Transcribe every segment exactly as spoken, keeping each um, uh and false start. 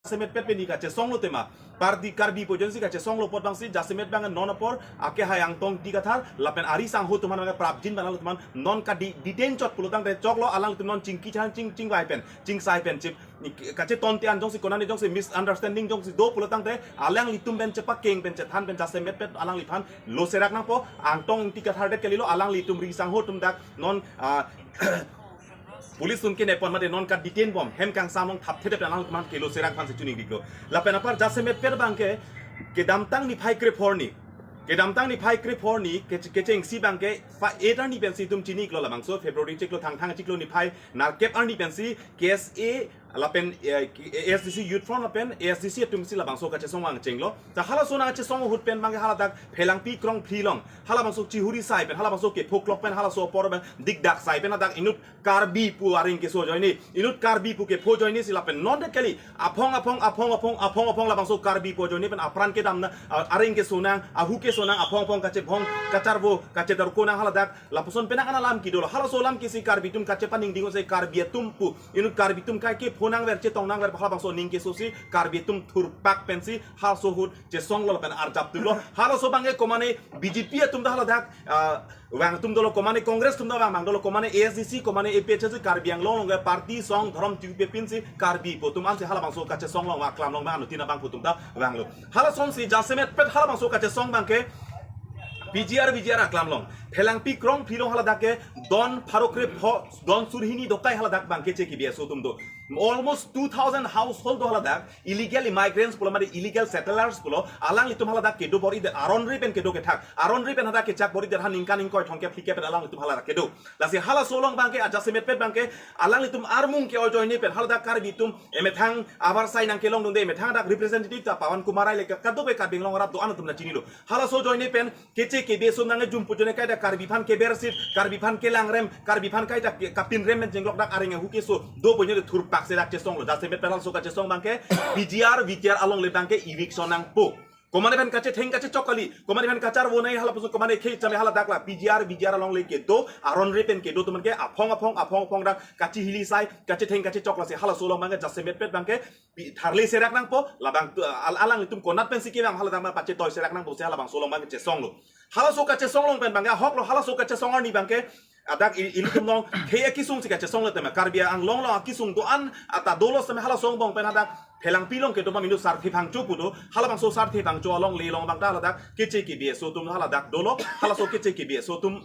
jasemet pet pen ni kachesonglo tema. Party Karbi pu ajoinesi kachesonglo apot abangsi jasemet abang non apor ake hai Angtong Ingti Kathar lapen ari sangho atum aphan prapjin banalo atum aphan non ka di detain chot pulotangte choklo, alanglitum non chingki chang ching chingvai pen chingsai pen chip kachetonte an jongsi konane jongsi misunderstanding jongsi do pulotangte alanglitum pen chepakeng pen chethan pen jasemet pet alangliphan lo serak nangpo. Angtong Ingti Kathar det kalilo, alanglitum ri sangho atum dak non ah, police atum kenepon mate non ka detain bom hem kangsam along thapthe det pen alanglitum aphan kelo serak aphansi chuningdiklo. Lapen apar jasemet pet abangke kedamtang niphai krepho arni, kedamtang niphai krepho arni kech- kechengsi abangke fa eight arni pensi itum chini-iklo labangso February chiklo thangthang chiklo niphai nerkep arni pensi K S A lapen eh, A S D C Youth Front lapen A S D C atumsi labangso kachesong vangchenglo. Ta halaso nangchesong ahut pen abangke haladak Phelangpi Krongphli along halabangso chihuri sai pen halabangso kepho klok pen halaso apor pen dikdak sai pen hadak inut Karbi pu areng keso ajoine, inut Karbi pu kepho ajoinesi lapen non det kali aphong aphong aphong aphong aphong aphong labangso Karbi pu ajoine pen apran kedam nang, ah, areng keso nang, ahu keso nang, aphong aphong kachebhong kacharvo kachedorko nang haladak lapuson penang an alam kedolo. Halaso alam kesi Karbi atum kachepaningding ose Karbi atum pu inut Karbi atum kaike pho nangver chetong nangver halabangso aning kesosi Karbi atum thurpak pensi halaso ahut chesonglo lapen arjap tulo. Halaso abangke komane B J P atum ta haladak ah, vang atum dolo, komane Congress atum ta vang vang dolo, komane A S D C, komane A P H L C, Karbi Anglong along ke party song dhorom tiupe pinsi Karbi pu atum ansi halabangso kachesong along aklam along abang anuttin abang pu atum ta vanglo. Halasonsi jasemet pet halabangso kachesong abangke P G R V G R aklam along Phelangpi Krongphli along haladak ke don pharo krepho don sur hini dokai haladak abangke keche kebi aso atum do. Almost two thousand household do haladak, illegal immigrants pulo mate illegal settlers pulo, alanglitum haladak kedo bor-idet, aron ri pen kedo kethak, aron ri pen hadak kechak bor-idet ha ningkan ingkoi thomkep phlikep pen alanglitum haladak kedo. Lasi halaso along abangke ajasemet pet abangke alanglitum armung ke-o ajoine pen haladak Karbi atum emethang avarsai nangkelongdunde, emethang dak representative ta Pawan Kumar Rai le ka- kadokave Karbi Anglong arat do-an atum nangchinilo. Halaso ajoine pen keche kebi aso nangkejum pu ajoine kaita Karbi aphan kebersit, Karbi aphan kelangrem, Karbi aphan kaita ke- kapinrem pen chenglok dak areng ahu keso do pu ajoine thurpak serak chesonglo. Jasemet pen halaso kachesong abangke P G R V G R alongle abangke eviction nangpo. Komane pen kachetheng kachechok kali, komane pen kacharvo nai halapuson komane khei chame haladak la P G R V G R alongle kedo, aron ri pen kedo atum ke aphong aphong aphong aphong dak kachihili sai, kachetheng kachechok lasi halaso along abangke jasemet pet abangke pi- tharle serak nangpo, labang tu- al- alanglitum konat pensi kevang haladak ma pachetoi serak nangpo si halabangso along abangke chesonglo. Halaso kachesong along pen abangke ahoklo, halaso kachesong arni abangke adak i- ilitum along khei akesung si kachesonglo tema, Karbi Anglong along akesung do-an ata dolo seme halaso angbong pen hadak Phelangpi along kedo ma inut Sarthe Phangcho pu do, halabangso Sarthe Phangcho alongle along abang ta haladak keche kebi aso atum haladak dolo, halaso keche kebi aso atum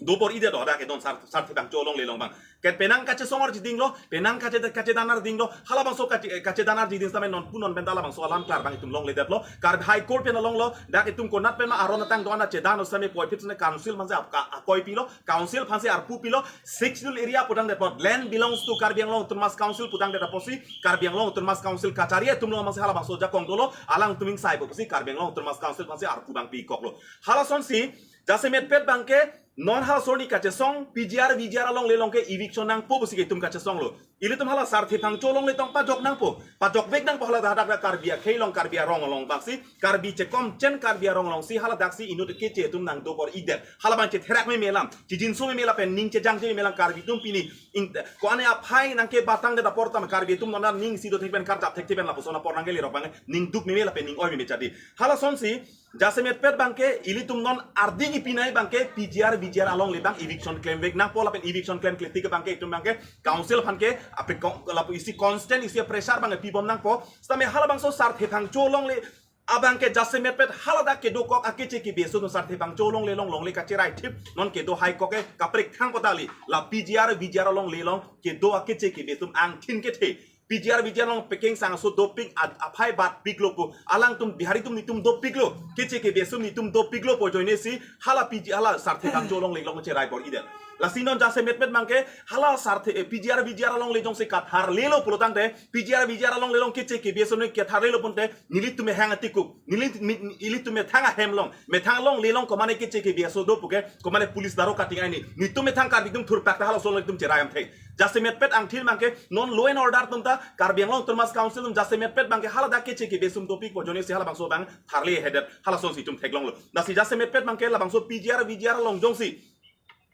do bor-idet do hadak edon Sar- Sarthe Phangcho alongle along abang. Ke penang kachesong arjidinglo, penang kache kachedan arjidinglo, halabangso kache kachedan arjiding same non pu non pen ta labangso alam klar abang itum longledetlo. Karbi High Court pen alonglo, dak itum konat pen ma aron atang do-an achedan same puvoiphit sene council aphansi ap- ka- akoi pilo, council aphansi arpu pilo, Sixth Schedule area putangdet apot, land belongs to Karbi Anglong Autonomous Council putangdet apotsi Karbi Anglong Autonomous Council kachari atum along abangsi halabangso ajakong dolo, alangtum ingsai pusi Karbi Anglong Autonomous Council aphansi arpu abang pikoklo. Halasonsi jasemet pet abangke non halaso arni kachesong P G R V G R alongle along ke eviction nangpo pusi ke itum kachesonglo. Ilitum hala Sarthe Phangcho alongle tong pajok nangpo, pajokvek nangpo haladak hadak Karbi akhei along, Karbi arong along abangsi, Karbi chekom chen Karbi arong alongsi haladaksi inut keche atum nangdo bor-idet. Halabang chetherak meme alam, chijinso meme lapen ning chejangje meme alam Karbi atum pini ing- ko-an aphai nangkebatangdet apor tame Karbi atum non aning si do thek pen karjap thekthe pen lapuson apor nangkele rok abang ning duk meme lapen ning oi meme chadi. Halasonsi jasemet pet abangke ilitum non ardi kipinai abangke P G R V G R alongle abang eviction klemvek nangpo lapen eviction klemkle tik abangke itum abangke council aphan ke apre ko- lapu isi constant isi pressure abang pibom nangpo. Same halabangso Sarthe Phangcho alongle abangke jasemet pet haladak kedokok akeche kebi aso atum Sarthe Phangcho alongle along longle kacherai thip non kedo haikok ke kaprek thang potali la P G R V G R alongle along kedo akeche kebi atum angthin kethe. P G R V G R along pekengsang aso dopik a- aphai bat piklo pu. Alangtum Bihari atum netum dopiklo. Keche kebi aso netum dopiklo pu ajoinesi hala P G hala Sarthe Phangcho alongle along cherai bor-idet. Lasi non jasemet pet abangke hala Sarthe eh, P G R V G R alongle jongsi katharlelo pulotangte P G R V G R alongle along keche kebi aso ne katharlelo pulote nelitum hang atikuk. Neli ni- ilitum methang ahem along, methang alongle along komane keche kebi aso do puke, komane police daro cutting aini. Netum methang Karbi atum thurpak ta halaso along itum cherai amthek. Jasemet pet angthin abangke non law and order atum ta Karbi Anglong Autonomous Council atum jasemet pet abangke haladak keche kebi aso atum dopik pu ajoinesi halabangso abang tharle hedet halasonsi itum theklonglo. Lasi jasemet pet abangke labangso P G R V G R along jongsi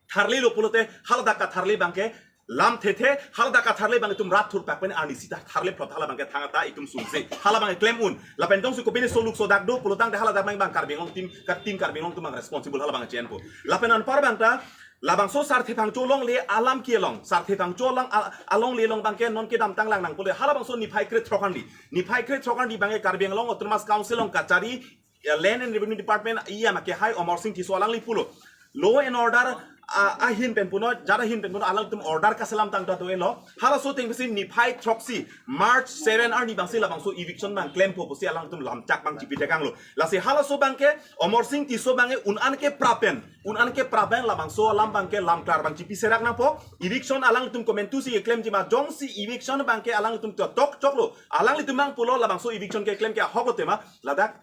tharlelo pulote haladak katharle abangke lam thethe, haladak katharle abang itum rat thurpak pen arnisi ta tharle phlot, hala abangke thangta itum sungse, hala abang klem un. Lapen jongsi kopine soluk sodak do pulotangte haladak abang, abang Karbi Anglong team, ka team Karbi Anglong atum abang responsible, hala abang chenpo. Lapen anpar abang ta, labangso Sarthe Phangcho longle alam kelong, Sarthe Phangcho along a-, alongle along abangke non kedamtang lang nangpo le, halabangso niphai krethrok arni, niphai krethrok arni abangke Karbi Anglong Autonomous Council along kachari, ya, Land and Revenue Department E M akehai Amarsing Tisso alangli pulo, law and order, ah, ahin pen punoi, jat ahin pen punoi, alangtum order kaselam tangta do-etlo. Halaso ateng pensi niphai throksi, March seven arni abangsi labangso eviction abang klempo pusi alangtum lamchak abang chipi tekanglo. Lasi halaso abangke Amarsing Tisso abangke un-an keprap pen, un-an keprap pen labangso alam abangke lamklar abang chipi serak nangpo. Eviction alangtum komantusi keklemji ma, jongsi eviction abangke alangtum to tok choklo, alanglitum abang pulo labangso eviction keklem ke ahok lo tema, ladak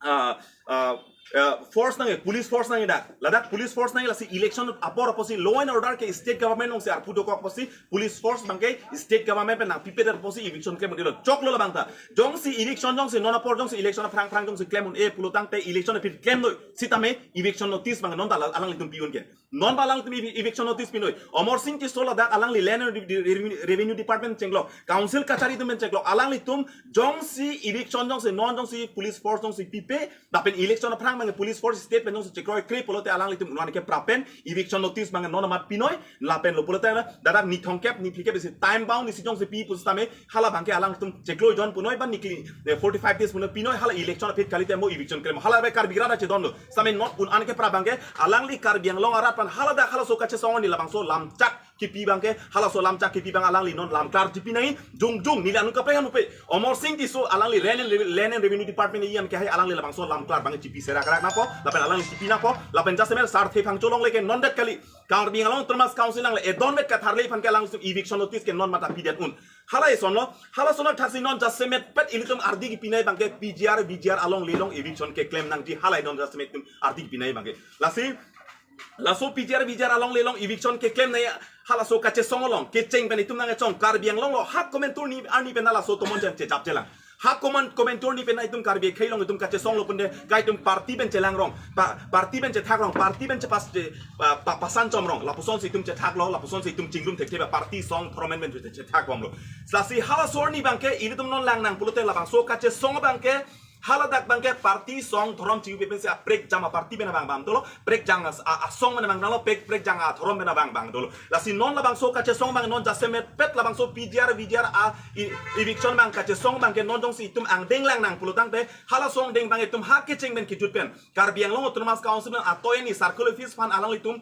ah, ah, ah, force nangji, police force nangji dak. Ladak police force nangji, lasi election apor apotsi law and order ke state government alongsi arpu dokok apotsi police force abangke state government pen nangpipedet apotsi eviction klem un-elo. Choklo labang ta. Jongsi eviction, jongsi non apor, jongsi election aphrang phrang jongsi klem un-e pulotangte election aphi klem noi. Sitame eviction notice abang non ta la-, alanglitum pi un ke. Non abang alangtum evi-, eviction notice pinoi. Amarsing Tisso ladak alangli Land and Re-, Re-, Revenue Department chenglok, Council kachari atum pen chenglok, alanglitum jongsi eviction, jongsi non, jongsi police force jongsi pipe, lapen election aphrang abang police force state pen jongsi chekroikre pulote alanglitum un-an keprap pen eviction notice abang non amat pinoi. Lapen lo pulote ladak ni thomkep, ni phlikep isi time bound isi jongsi pi pusitame, hala abangke alangtum cheklo jon punoi, ba nikli, eh, forty-five days punoi pinoi, hala election aphi kalite mo eviction klem, hala abang Karbi rat chedon lo. Sitame non un-an keprap abangke alangli Karbi Anglong arat aphan haladak halaso kachesong arni labangso lamchak kipi abangke, halaso lamchak kipi abang alangli non lamklar chipi nangji, jongjong neli anung kaprek anupe. Amarsing Tisso alangli Land and Rev-, Land and Revenue Department E M akehai alangli labangso lamklar abang chipi serak rak nangpo, lapen alangli chipi nangpo, lapen jasemet Sarthe Phangcho longle ke non det kali. Karbi Anglong Autonomous Council nangle edon vet katharle aphan ke alangtum eviction notice ke non mata pidet un. Hala ison lo, hala sonok thaksi non jasemet pet ilitum ardi kipinai abangke P G R, V G R alongle along eviction keklem nangji, hala non jasemet itum ardi kipinai abangke. Lasi, laso P G R, V G R alongle along eviction keklem nangji, halaso kachesong along, kecheng pen itum nangchong, Karbi Anglong lo, ha komantu ni arni pen halaso tomon jan chejap chelang. Ha koman-, komantu ni pen itum Karbi akhei along itum kachesong lo punde, ka itum party pen chelang rong, pa-, party pen chethak rong, party pen chepas-, che-, pa-, pa-, pasan chom rong, lapusonsi itum chethak lo, lapusonsi itum chingrum thekthe ba party song dhorom pen che-, chethak bom lo. Lasi halaso arni abangke, ilitum non lang nang pulote labangso kachesong abangke, haladak abangke party song dhorom chiu pepen si aprekjam aparty pen abang bang dolo, prekjang as-, a-, asong pen abang dolo, prek, prekjang adhorom pen abang bang dolo. Lasi non labangso kachesong abang non jasemet pet labangso P G R, V G R a, i-, eviction abang kachesong abangke non jongsi itum angdeng lang nang pulotangte, halaso angdeng abang itum ha kecheng pen kejut pen Karbi Anglong Autonomous Council pen atoyan ni circle office aphan alanglitum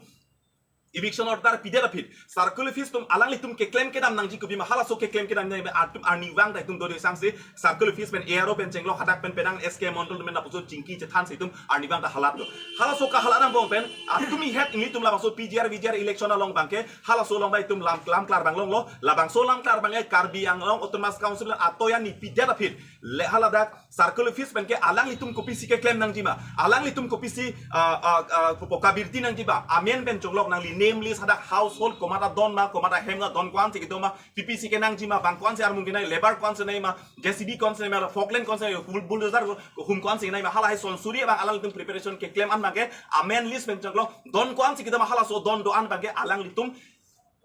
eviction order pidet aphi, circle office atum alanglitum keklem kedam nangji kopima, halaso keklem kedam nangji atum arnivang ta itum dodoi sangsi circle office pen A R O pen chenglok, hadak pen penang S K Mondol pen lapuson chingki chethansi itum arnivang ta halat lo. Halaso kahalat angbong pen, atum ihet ilitum labangso P G R V G R election along abangke, halaso along abang itum lam, lamklar abang longlo, labangso lamklar abangke Karbi Anglong Autonomous Council atoyan ni pidet aphi, le haladak circle office pen ke alanglitum kopisi keklem nangji ma, alanglitum kopisi, ah, ah, ah, kopo kabirti nangji ma, amen pen chonglok nangli name list, hadak household komat adon ma, komat ahem adon, ko-ansi kedo ma, P P C kenangji ma, bang ko-ansi armung kenang, labour ko-ansi nai ma, J C B ko-ansi nai ma, forklift ko-ansi nai, bull-, bulldozer ko-, hum ko-ansi nai ma, hala hai son suri abang alanglitum preparation keklem an abangke, amen list pen chonglok, don ko-ansi kedo ma, halaso don do-an abangke alanglitum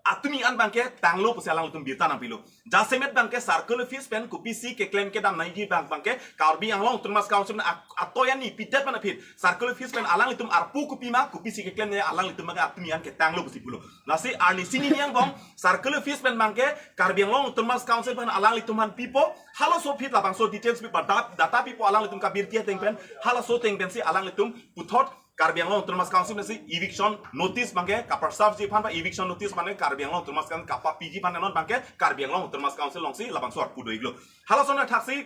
atumi an abangke tanglo pusi alanglitum birta nangpilo. Jasemet abangke circle office pen kopisi keklem kedam nangji abang abangke Karbi Anglong Autonomous Council pen at-, atoyan ni pidet pen aphi, circle office pen alanglitum arpu kopima, kopisi keklem nangji, alanglitum abangke atumi an ketanglo pusi pulo. Lasi arnisi ni angbong circle office pen abangke Karbi Anglong Autonomous Council pen alanglitum aphan pipo, halaso aphi labangso details pipo, dat-, data pipo alanglitum kabirti ateng pen, halaso ateng pensi alanglitum puthot Karbi Anglong Autonomous Council pensi eviction notice abangke kapaserve ji aphan ba eviction notice abangke Karbi Anglong Autonomous Council kapapiji aphan non abangke Karbi Anglong Autonomous Council alongsi labangso arpu do-iklo. Halason athaksi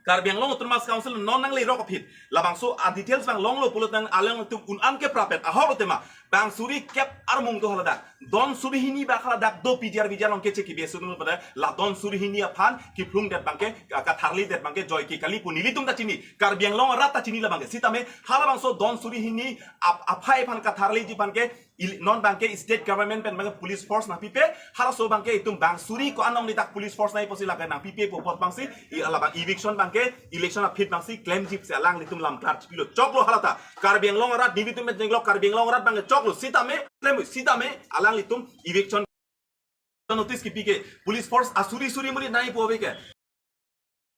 Karbi Anglong Autonomous Council non nanglerok aphi labangso a-details abang longlo pulotang alanglitum un-an keprap pen ahok lo tema, bang suri kep armung do haladak. Don suri hini ba haladak do P G R V G R along keche kibi asunung pada la don suri hini aphan kiphlung det abangke, ka-, katharli det abangke joike kali pu nelitum ta chini, Karbi Anglong arat ta chini labangke. Sitame halabangso don suri hini ap-, aphai aphan katharliji aphan ke il-, non abangke state government pen abangke police force nangpipe, halaso abangke itum bang suri ko-an along ni dak police force nangji pusi lake nangpipe pu apot abangsi, i alabang eviction abangke, election aphi abangsi klemji pusi alanglitum lamklar chipilo. Choklo hala ta. Karbi Anglong arat, nelitum pen chenglok Karbi Anglong arat abangke choklo. Sitame, klem, sitame, alanglitum eviction notice kipi ke police force asuri suri monit nangpo ave ke.